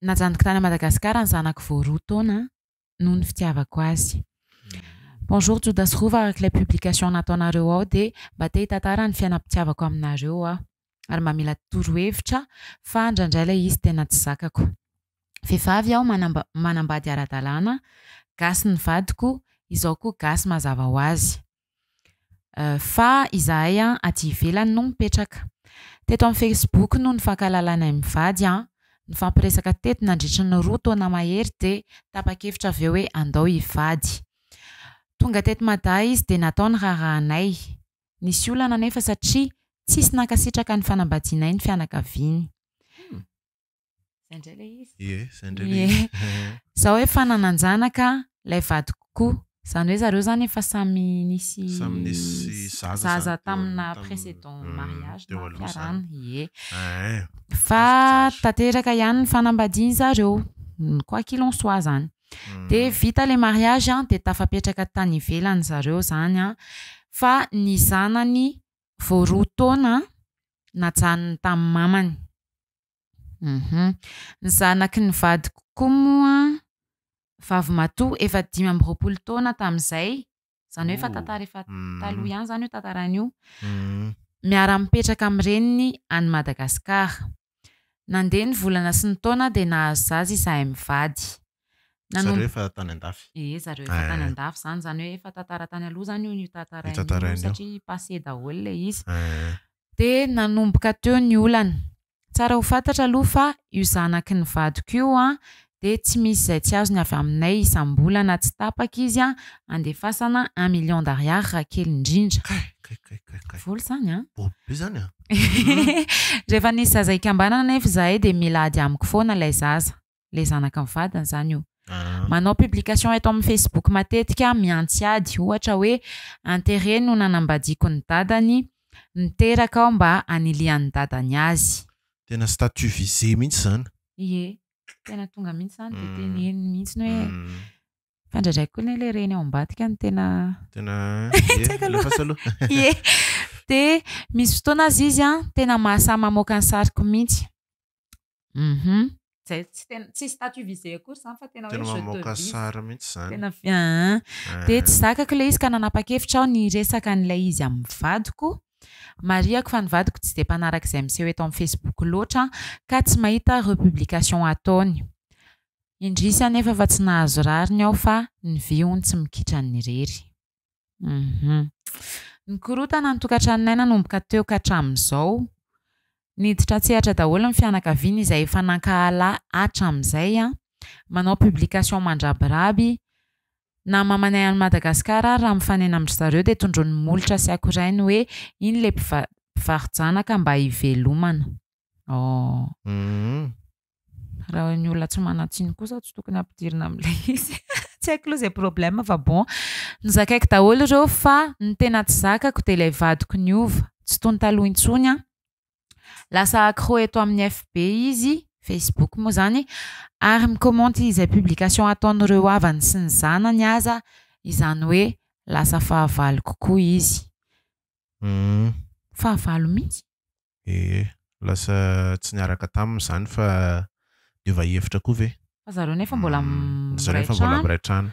Najanoko tany Madagasikara ny zanako vao 2 taona noho ny fitiavako azy. Bonjour Joda sy Rova, araka ilay publication nataonareo ao dia mba te hitantara ny fiainam-pitiavako aminareo aho ary mba mila torohevitra fa indraindray ilay izy tena tsy zakako. Vehivavy aho manambady ara-dalàna, gasy ny vadiko, izao koa gasy mazava ho azy. Fa izahay aty ivelany no mipetraka. Teto amin'ny Facebook no nifankahalalanay mivady an, nifampiresaka teto nandritry ny 2 taona mahery dia tapa-kevitra avy eo hoe andao hivady. Tonga teto Mada izy dia natao ny raharahanay. Nisy olana anefa satria tsisy nankasitraka ny fanambadianay ny fianakaviany. Zay indray ilay izy. Ie, zay indray ilay izy. Zaho efa nanan-janaka, ilay vadiko koa. Izany hoe zareo izany efa samy nisy Samy nisy zaza zaza zany teo tamina tam- précédent mm, mariage teo na aloha zany. fiarahana. Ie. Ein, Fa azoko tsara. tanteraka ihany ny fanambadiany zareo. Quoi qu'il en soit zany. Dia vita ilay mariage an, dia tafapetraka tany ivelany zareo zany an. Fa ny zanany vao 2 taona najanony tamin'ny mamany. Ny zanaky ny vadiko koa moa vavimatoa efa 25 taona tamin'izay, izany hoe efa tantara efa taloha ihany izany io tantarana io. Miara-mipetraka amin'ny reniny any Madagasikara. Nandeha ny volana sy ny taona dia nahazo zaza izahay mivady. Zareo efa tany an-dafy. Ie, zareo efa tany an-dafy izany, izany hoe efa tantara tany aloha izany io tantaraina io tantaraina io. satria passé daholo ilay izy. Dia nanomboka teo ny olana. Tsara ho fantatra aloha fa io zanaky ny vadiko io an, dia tsy misy izay tsy azony avy aminay isam-bolana tsy tapaka izy an, andefasana un million d'ariary raha kely indrindra. Kay, kay, kay, kay, kay. Vola izany an. Bobo be izany an. Rehefa nisy zaza hikambanana anefa izahay dia mila ady amiko foana ilay zaza. Ilay zanaky ny vadiny izany io. Manao publication eto amin'ny Facebook matetika miantsy ady, ohatra hoe intérêt no nanambadiako ny dadany, niteraka aho mba hanilihan'ny dadany azy. Tena statut visé mihitsy izany. Ie, tena tonga mihitsy izany dia teneniny mihitsy hoe fa indraindray koa anie ilay reny ao ambadika no tena Tena Tsy haiko aloha. alefaso aloha. Ie. Dia misy fotoana aza izy an, tena mahasahy mamoaka ny sariko mihitsy. Mhm. Zay tsy tena tsy statut visé akory izany fa tena hoe Tena je te mamoaka vise. sary mihitsy izany. Tena vi- ah. Dia tsy zakako ilay izy ka nanapa-kevitra aho ny hiresaka an'ilay izy amin'ny vadiko. Marihako fa ny vadiko tsy dia mpanaraka izay miseho eto amin'ny Facebook loatra ka tsy mahita republication ataony. Indrisy anefa fa tsy nahazo rariny aho fa ny vy hono tsy mikitra ny irery. Mhm. Nikorontana ny tokantranonay nanomboka teo ka hatramin'izao. Niditra an-tsehatra daholo ny fianakaviany izay efa nankahala hatramin'izay an. Manao publication mandrabiraby. Na mamanay any Madagasikara ary raha mifanena amin-dry zareo dia tondroiny molotra sy akorainy hoe iny ilay mpivaro-janaka mba hivelomana. Oh. Raha ny olona tsy manan-tsiny kosa tsy tokony ampidirina amin'ilay izy. Tsy haiko aloha izay problème fa bon. Nozakaiko daholo ireo fa ny tena tsy zakako dia ilay vadiko niova. Tsy toy ny taloha intsony an. Lasa accro eto amin'ny FB izy, Facebook moa izany, ary mi-commenter izay publication ataon'ireo havany sy ny zanany aza, izany hoe lasa fahavaloko koa izy. Fahavalo mihitsy? Ee, lasa tsy niaraka taminy izany fa niova hevitra koa ve? Fa zareo nefa mbola Zareo miray nefa mbola trano. miray trano.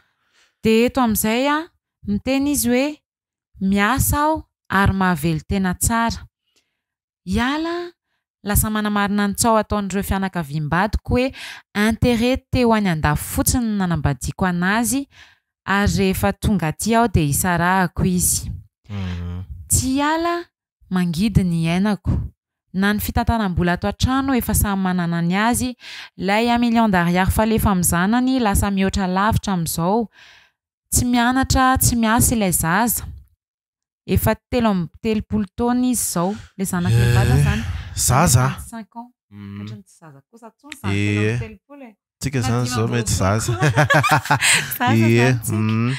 Dia eto amin'izay an, miteny izy hoe miasa aho ary mahavelon-tena tsara. Hiala, lasa manamarina ny tsaho ataon'ireo fianakaviam-badiko hoe intérêt te ho any an-dafy fotsiny no nanambadiako an'azy ary rehefa tonga aty aho dia hisarahako izy. Tsy hiala, mangidy ny iainako. Na ny fitantanam-bola ato an-trano efa samy manana ny azy, ilay un million d'ariary falefa amin'ny zanany lasa mihoatra lavitra amin'izao. Tsy mianatra, tsy miasa ilay zaza. Efa 33 taona izy izao. Ilay zanak'ilay vadiny izany. Zaza? 25 ans. Ohatran'ny tsy zaza kosa intsony izany 33 e. Tsika izany izao mety zaza. Zaza izany tsika.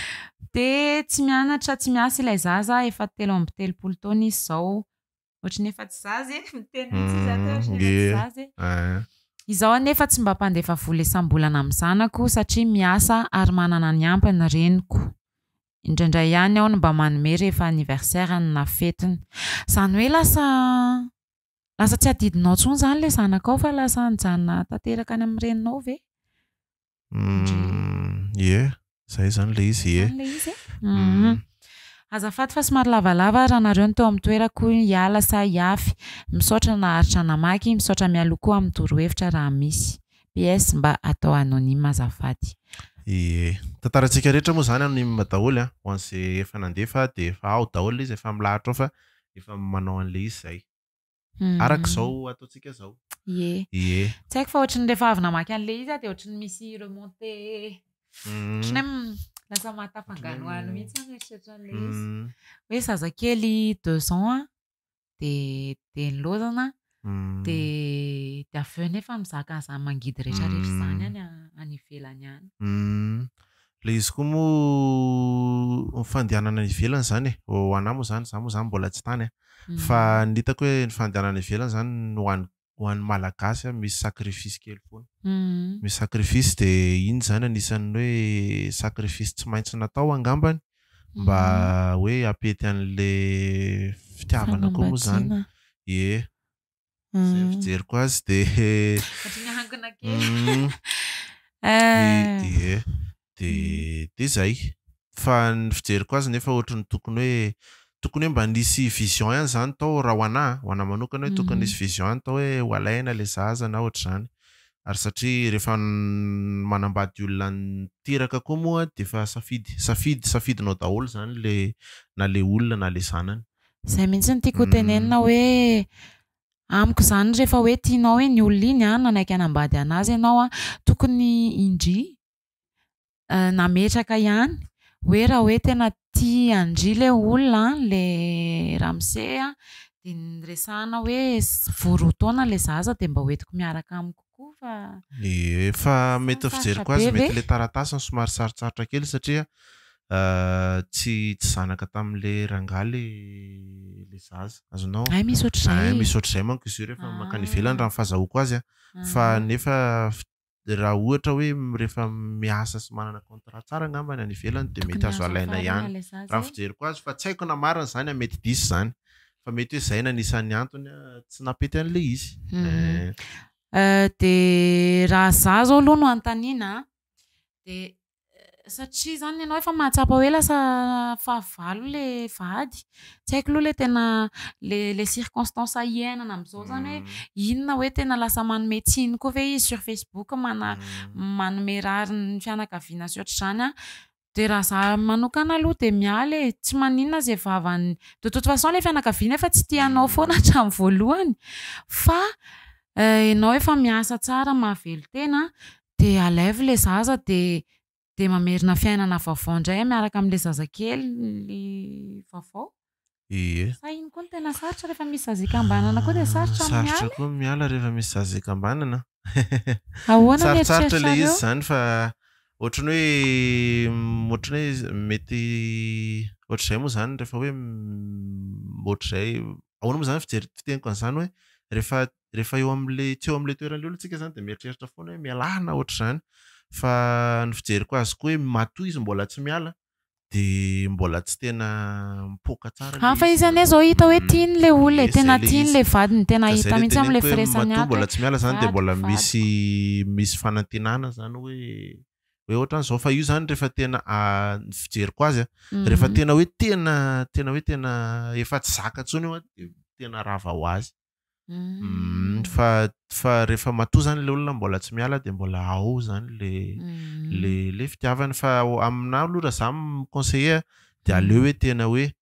Dia tsy mianatra, tsy miasa ilay zaza, efa 33 taona izy izao. Ohatran'ny efa tsy zaza e, miteny mihitsy izy ato hoe ohatran'ny efa tsy zaza e. Izaho anefa tsy mba mpandefa vola isam-bolana amin'ny zanako satria miasa ary manana ny ampy ny reniko. Indraindray ihany aho no mba manome rehefa anniversaire-ny na fetiny. Izany hoe lasa. Lasa tsy adidinao intsony izany ilay zanakao fa lasa nijanona tanteraka any amin'ny reninao ve? Ie, izay izany ilay izy, ie. Izany ilay izy e? Azafady fa somary lavalava raha nareo no teo amin'ny toerako hiala sa hiafy. Misaotra naharitra namaky, misaotra mialoha koa amin'ny torohevitra raha misy. PS, Mba atao anonyme azafady. Ie. Tantarantsika rehetra moa izany anonyme daholo an. Ho an'izay efa nandefa dia efa ao daholo ilay izy, efa milahatra ao fa efa manao an'ilay izy izay. Araka izao ataontsika izao. Ie. Ie. Tsy haiko fa ohatry ny rehefa avy namaky an'ilay izy aho dia ohatry ny misy remontée ohatry ny hoe lasa mahatafanganohano mihitsy aho mieritreritra an'ilay izy. Hoe zazakely deux ans an, dia dia nilaozana dia dia avy eo nefa mizaka an'izany mangidy rehetra rehetra izany any any ivelany any. Ilay izy koa moa ny fandehanana any ivelany izany e, ho anà moa izany, izaho moa izany mbola tsy tany an, fa ny hitako hoe ny fandehanana any ivelany izany ho an'ny ho an'ny Malagasy an, misy sacrifice kely foana. Misy sacrifice dia iny izany anisan'ny hoe sacrifice tsy maintsy natao angambany mba hoe hampety an'ilay fitiavana koa moa izany. Ie. Izay ny fijeriko azy dia. Ohatran'ny niankina kely. Ie. Dia dia izay. Fa ny fijeriko azy nefa ohatran'ny tokony hoe tokony hoe mba nisy vision ihany izany tao raha ho anà, ho anà manokana hoe tokony nisy vision ihany tao hoe ho alaina ilay zaza na ohatr'izany. Ary satria rehefa manambady olona niteraka koa moa dia efa safidy, safidy, safidinao daholo izany ilay na ilay olona na ilay zanany. Izay mihitsy no tiako ho tenenina hoe amiko izany rehefa hoe tianao iny olona iny an, nanaiky hanambady an'azy ianao an, tokony indry nametraka ihany hoe raha hoe tena tia an-dry ilay olona an, ilay ramose an, dia niresahana hoe vao roa taona ilay zaza dia mba hoentiko miaraka amiko koa fa. Ie, fa mety ny fijeriko azy mety ilay taratasy no somary sarotsarotra kely satria tsy tsy zanaka tamin'ilay rangahy ilay ilay zaza. Azonao? Hay misy ohatr'izay. Hay misy ohatr'izay manko izy io rehefa mankany ivelany raha ny fahazahoako azy an, fa nefa raha ohatra hoe rehefa miasa sy manana contrat tsara angamba ny any ivelany dia mety azo alaina ihany raha ny fijeriko azy fa tsy haiko na marina izany mety diso izany fa mety hoe izay no anisan'ny antony tsy nampety an'ilay izy. Dia raha za zao aloha no anontaniana an, dia Satria izany ianao efa mahatsapa hoe lasa fahavalo ilay vady. Tsy haiko aloha ilay tena ilay ilay circonstance iainana amin'izao izany hoe inona hoe tena lasa manome tsiny koa ve izy sur Facebook mana- manome rariny ny fianakaviana sy ohatr'izany an. Dia raha izaho manokana aloha dia miala e, tsy maninona izay vavany, de toute façon ilay fianakaviana efa tsy tia anao foana hatramin'ny voalohany fa ianao efa miasa tsara mahavelon-tena Dia alaivo ilay zaza dia dia mamerina fiainana vaovao indray miaraka amin'ilay zazakely vaovao. Ie. Sa iny koa no tena sarotra rehefa misy zaza ikambanana koa dia sarotra ny miala. Sarotra koa ny miala rehefa misy zaza ikambanana. Ahoana ny Sarotsarotra ilay izy eritreritrareo? izany fa ohatran'ny hoe ohatran'ny hoe mety ohatr'izay moa izany rehefa hoe ohatr'izay ahoana moa izany fijery fiteniko an'izany hoe rehefa rehefa eo amin'ilay tsy eo amin'ilay toeran'ilay olona tsika izany dia mieritreritra foana hoe mialà na ohatr'izany fa ny fijeriko azy koa hoe matoa izy mbola tsy miala dia mbola tsy tena mipoaka tsara ilay Hafa izy izy anie zao hita hoe tiany ilay olona e, Ie, tena zay ilay tiany izy. ilay vadiny, tena Ka zay hita ilay mihitsy amin'ilay teneniko hoe firesany matoa ato mbola hoe tsy miala izany dia mbola vadiko, vadiko. misy misy fanantenana izany hoe hoe ohatran'izao fa io izany rehefa tena ny fijeriko azy an rehefa tena hoe tena tena hoe tena efa tsy zaka intsony io an dia tena rava ho azy. Fa fa rehefa matoa zany le olona mbola tsy miala dia mbola ao zany le le le fitiavana fa aminah aloha raha za mi-conseiller dia aleo hoe tena hoe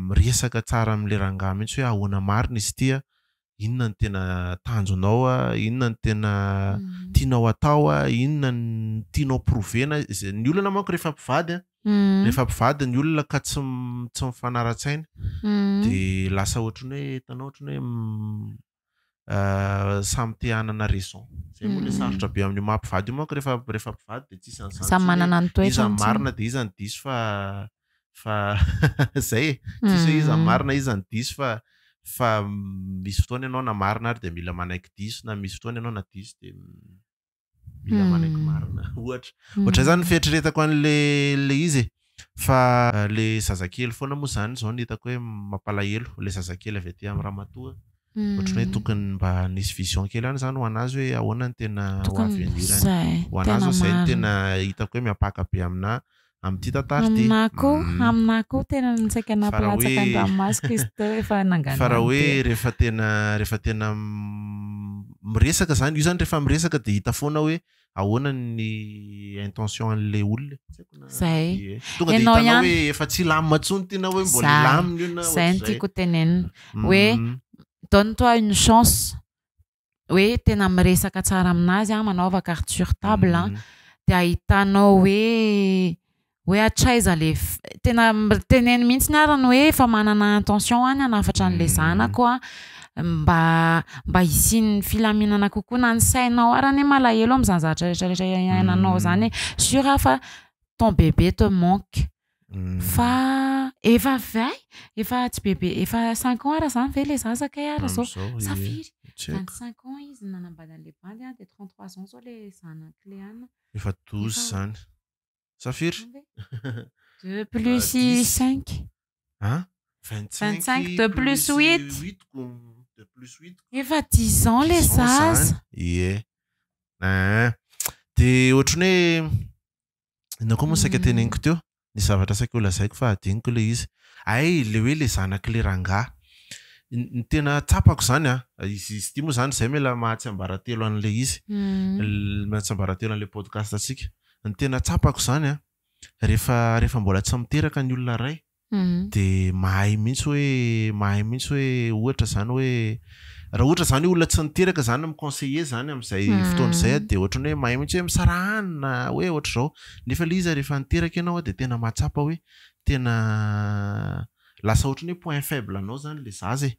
miresaka tsara amin'le rangahy mihitsy hoe ahoana marina izy ity a, inona no tena tanjonao a, inona no tena tianao atao a, inona no tianao prouver-na, izay ny olana manko rehefa mpivady a Rehefa mpivady ny olona ka tsy tsy mifanara-tsaina dia lasa ohatran'ny hoe hitanao ohatran'ny hoe samy te hanana raison. Zay moa le sarotra be amin'io maha mpivady io manko rehefa rehefa mpivady dia tsisy an'izany Samy intsony manana hoe ny toetrany iza ny intsony. marina dia iza ny diso fa fa zay e. Tsisy hoe iza ny marina iza ny diso fa fa misy fotoana ianao na marina ary dia mila manaiky diso na misy fotoana ianao na diso dia mila manaiky marina ohatra. Ohatran'izay zany ny fieritreretako an'le le izy e. Fa le zazakely foana moa zany zao no hitako hoe mampalahelo, le zazakely avy aty amin'ny ramatoa. Ohatran'ny hoe tokony mba nisy vision kely ihany zany ho an'azy hoe ahoana ny tena ho Tokony avenir-ny. zay, Ho an'azy tena zao zay no marina. tena hitako hoe miampaka be aminà amin'ity tantara ity. Aminà koa, aminà koa tena saika Fa raha nampilatsaka hoe ny ranomasoko izy teo efa fa raha nanganano hoe be. rehefa tena rehefa tena miresaka zany, io zany rehefa miresaka dia hita foana hoe ahoana ny intention an'ilay olona e. Tsy haiko na Zay. ie. Tonga dia Ianao hitanao ihany. hoe efa tsy hilamina intsony ity na hoe mbola Zay. hilamina io na Zay no ohatr'izay. tiako tenenina. Hoe donne-toi une chance hoe tena miresaka tsara aminazy an, manaova carte sur table an, dia ahitanao hoe hoe hatraiza le f- tena teneno mihitsy ny arany hoe efa manana intention aho ny hanafatra an'le zanako an, mba mba hisian'ny filaminana kokoa na ny sainao ary anie malahelo amin'izany zavatra rehetrarehetra iainanao zany e, sûr aho fa ton bébé te manque fa efa vay, efa tsy bébé, efa 5 ans ara zany ve le zaza kay ara zao? Amin'izao, Sa ie. firy? Tsy haiko. 25 ans izy nanambady an'le bandy an, dia 33 ans zao le zanak'le anona. Efa 12 Efa zany. Sa firy? Zany ve? 2 plus 10. 5. Hein? 25 25, 2 plus 8. 8 ko. 2 plus 8. Efa 10 ans le 10 ans zaza. zany. Ie. Hein. Dia ohatran'ny hoe inona koa moa saika teneniko teo? Ny zavatra saika ho lazaiko fa adinoko ilay izy. Ay, le hoe le zanak'ilay rangahy. Ny tena tsapako zany an, izy ity moa zany izay mila mahatsiambaratelo an'ilay izy. Mahatsiambaratelo an'ilay podcast antsika. Ny tena tsapako zany an, rehefa rehefa mbola tsy miteraka ny olona iray, dia mahay mihitsy hoe mahay mihitsy hoe ohatra zany hoe raha ohatra zany olona tsy niteraka zany mi-conseiller zany amin'izay fotoana izay dia ohatran'ny hoe mahay mihitsy hoe misaraha any na hoe ohatr'izao. Nefa ilay izy rehefa niteraka ianao dia tena mahatsapa hoe tena lasa ohatran'ny hoe point faible anao zany ilay zaza e.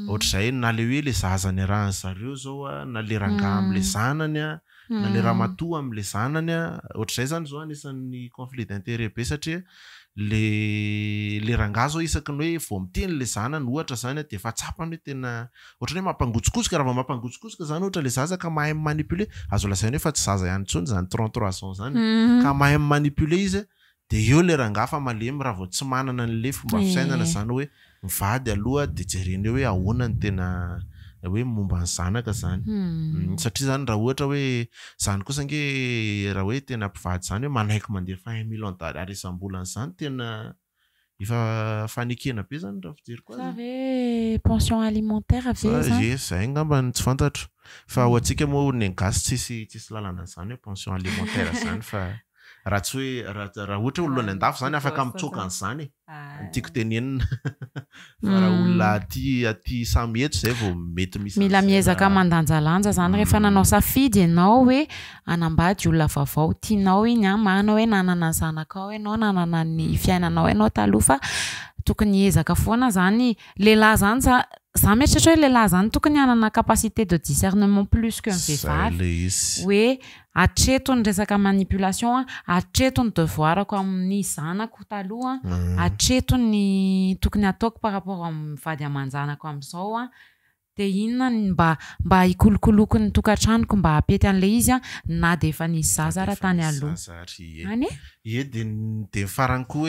Ohatr'izay na le hoe le zaza niarahan'ny zareo zao a, na le rangahy amin'le zanany a, na le ramatoa amin'le zanany a, ohatr'izay zany zao anisan'ny conflit d'intérêt be satria le le rangahy zao isaky ny hoe vao miteny le zanany ohatra zany a, dia efa tsapany hoe tena ohatran'ny hoe mampangotsokotsoka, raha vao mampangotsokotsoka zany ohatra le zaza ka mahay mi-manipuler, azo lazaina hoe fa tsy zaza ihany intsony zany 33 ans zany, ka mahay mi-manipuler izy a, dia eo le rangahy fa malemy raha vao tsy manana an'le fomba fisainana zany hoe mivady aloha dia jerena eo hoe ahoana ny tena hoe momba ny zanaka zany. Satria zany raha ohatra hoe zany kosa ange raha hoe tena mpivady zany hoe manaiky mandefa 1 million d'ariary isam-bolana zany tena efa fanekena be zany raha fijeriko azy. Sa ve pension alimentaire ve zany? Ie, zay angamba no tsy fantatro. Fa ho antsika moa ny gasy tsisy tsisy lalana an'izany hoe pension alimentaire zany fa raha tsy hoe raha raha ohatra hoe olona any an-dafy zany afaka mitsoaka an'izany e. Ny tiako tenenina. Fa raha olona aty aty samy eto zay vao mety misy Mila an'izay miezaka raha- mandanjalanja zany rehefa nanao safidy ianao hoe hanambady olona vaovao tianao iny an, marina hoe nanana ny zanakao ianao, nanana ny fiainanao ianao taloha fa tokony hiezaka foana zany lehilahy zany za za mieritreritra hoe lehilahy zany tokony hanana capacité de discernement plus que ny Zay vehivavy. le izy. Hoe hatreto ny resaka manipulation an, hatreto ny devoir-ko amin'ny zanako taloha an, hatreto ny tokony hataoko par rapport amin'ny vady aman-janako amin'izao an, dia inona ny mba mba hikolokoloko ny tokantranoko mba hampety an'ilay izy an, na dia efa nisy zaza Na ara dia efa tany nisy aloha. zaza ary, ie. Any e? Ie, dia ny dia ny farany koa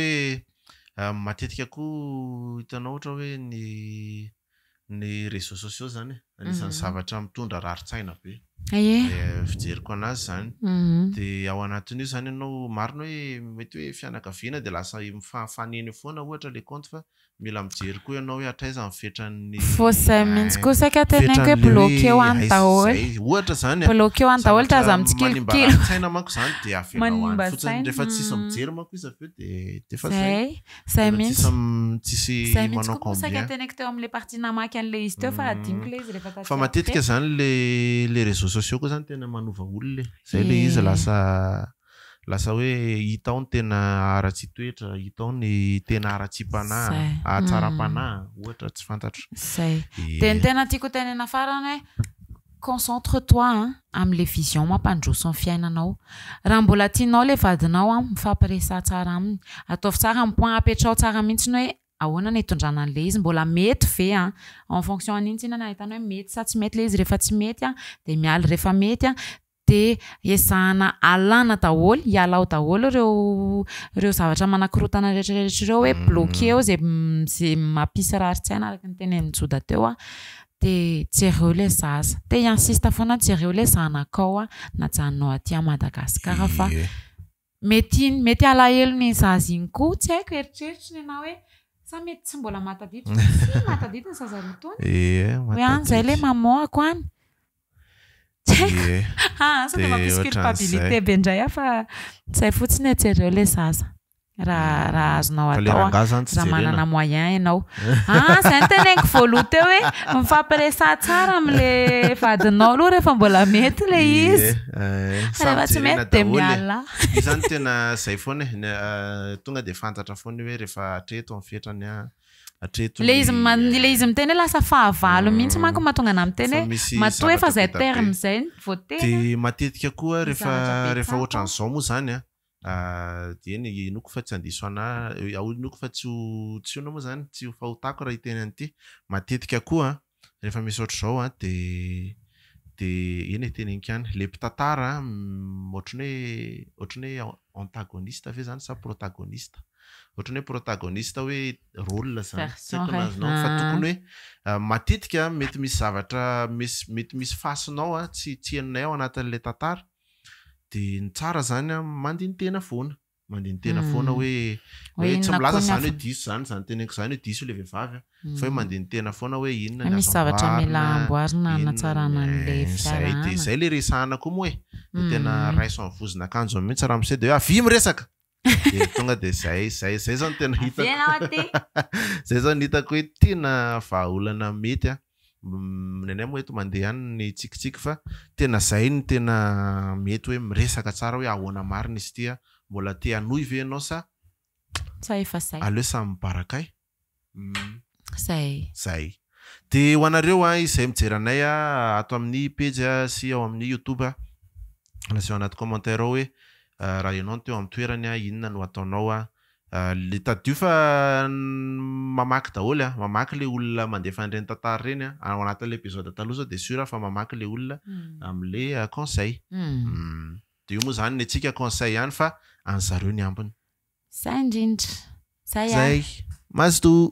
hoe matetika koa hitanao ohatra hoe ny ny réseaux sociaux zany e, anisan'ny zavatra mitondra rarin-tsaina be. Ie. Fijeriko anazy zany. Dia ao anatin'io zany ianao marina hoe mety hoe fianakaviana dia lasa mifaneno foana ohatra le compte fa mila mijery koa ianao hoe hatraiza ny fetran'ny Fô zay mihitsy koa saika teneniko hoe fetran'le hoe bloqueo any aiza daholo. zay. Ohatra zany a, Bloqueo any daholo dia aza zavatra manimba mitsikilikilo. rarin-tsaina manko zany dia avelao any Manimba fotsiny saina. rehefa tsisy mijery manko izy avy eo dia dia efa zay. Zay, zay Rehefa mihitsy. tsisy tsisy Zay mihitsy manao koa moa saika combien. teneniko teo amin'ilay partie namaky an'ilay izy teo fa adinoko ilay izy rehefa taty Fa matetika après. zany le le réseaux sociaux koa zany tena manova olona e. Zay le izy Ie. lasa lasa hoe hita ao ny tena haratsian-toetra, hita ao ny tena haratsiam-panahy, Zay. hatsaram-panahy, ohatra tsy fantatro. Zay. Ie. Dia ny tena tiako tenena farany hoe concentre-toi an, amin'ilay vision mampandroso ny fiainanao. Raha mbola tianao ilay vadinao an, mifampiresaha tsara aminy. Ataovy tsara ny point, apetraho tsara mihitsy ny hoe ahoana ny hitondrana an'ilay izy, mbola mety ve an, en fonction an'iny tsinona no ahitana hoe mety sa tsy mety ilay izy, rehefa tsy mety an, dia miala, rehefa mety an, dia ezahana alana daholo, hialao daholo ireo ireo zavatra manakorontana rehetrarehetra ireo hoe bloqueo zay zay mampisy rarin-tsaina araka ny tenenin'i Joda teo an. De jereo le zaza. Te hi-insiste foana jereo le zanakao a najanonao aty à Madagascar fa mety iny mety alahelony iny zaza iny koa tsy haiko eritreritro ny anah hoe sa mety tsy mbola mahatadidy fa si mahatadidy ny zaza 2 taona Ie, hoe any zay le mahatadidy. maman ako any. Tsy haiko. Ie. Ah, sao dia Dia mampisy ohatran'izay. culpabilité be indray aho fa zay fotsiny e jereo le zaza. Raha raha azonao Fa le atao a, rangahy zany tsy raha jerena. manana moyen ianao. Ah, zay no teneniko voaloha teo hoe mifampiresaha tsara amin'le vadinao aloha rehefa mbola mety le Ie, izy. eh, Fa samy rehefa tsy jerena mety dia daholo e. miala. Io zany tena zay foana e. Ny, eh, tonga dia fantatra foana hoe rehefa hatreto ny fetrany a, hatreto Le izy ny- ma- le izy miteny hoe lasa fahavalo mihitsy manko mahatonga anah miteny Fa hoe misy matoa efa zavatra zay be da be. terme zay voateny. Dia matetika koa Misy rehefa zavatra be rehefa tsapa. ohatran'izao moa zany a, ah, dia eny inoako fa tsy handiso anahy, eh, inoako fa tsy ho tsy inona moa zany, tsy ho fahotako raha hiteny an'ity. Matetika koa rehefa misy ohatr'izao a, dia dia eny e teneniko ihany, le mpitantara ohatran'ny hoe ohatran'ny hoe antagoniste ve zany sa protagoniste? Ohatran'ny hoe protagoniste hoe rôle zany, tsy Version haiko na ray. azonao fa Ah. tokony hoe matetika mety misy zavatra misy mety misy fasinao a tsy tsy henonay ao anatin'ilay tantara, dia ny tsara zany a mandini-tena foana, mandini-tena foana hoe Hoe hoe tsy inona milaza koa ny zany hoe hafa- diso zany zany teneniko zany hoe diso le vehivavy a, fa hoe mandini-tena foana hoe inona ny Misy azo zavatra mila amboarina, amboarina inona hanatsarana ny- an'le eh, zay dia fiarahana. zay le resahana koa moa e, de tena Mm. raiso amin'ny vozon'akanjo mihitsy ramose de hoe avia miresaka, de tonga de zay zay zay zao no tena hitako. Avia ianao aty. Zay zao no hitako hoe tena vahaolana mety a. Ny anay moa eto mandeha ihany ny tsikitsiky fa tena zay no tena mety hoe miresaka tsara hoe ahoana marina izy ity a, mbola te hanohy ve ianao sa Sa efa zay. aleo samy mibarakay. Zay. Zay. De ho anareo a izay mijery anay a ato amin'ny pejy a sy ao amin'ny YouTube a, lazao anaty commentaire ao hoe raha ianao no teo amin'ny toerany a inona no ataonao a. Le tadidio fa mamaky daholo a, mamaky le olona mandefa an'ireny tantara ireny a, ao anatin'ilay épisode taloha zao de sûr fa mamaky le olona amin'le conseil. De io moa zany ny antsika conseil ihany fa an'zareo ny ambiny. Zay indrindra. Zay a. Zay. Mazotoa.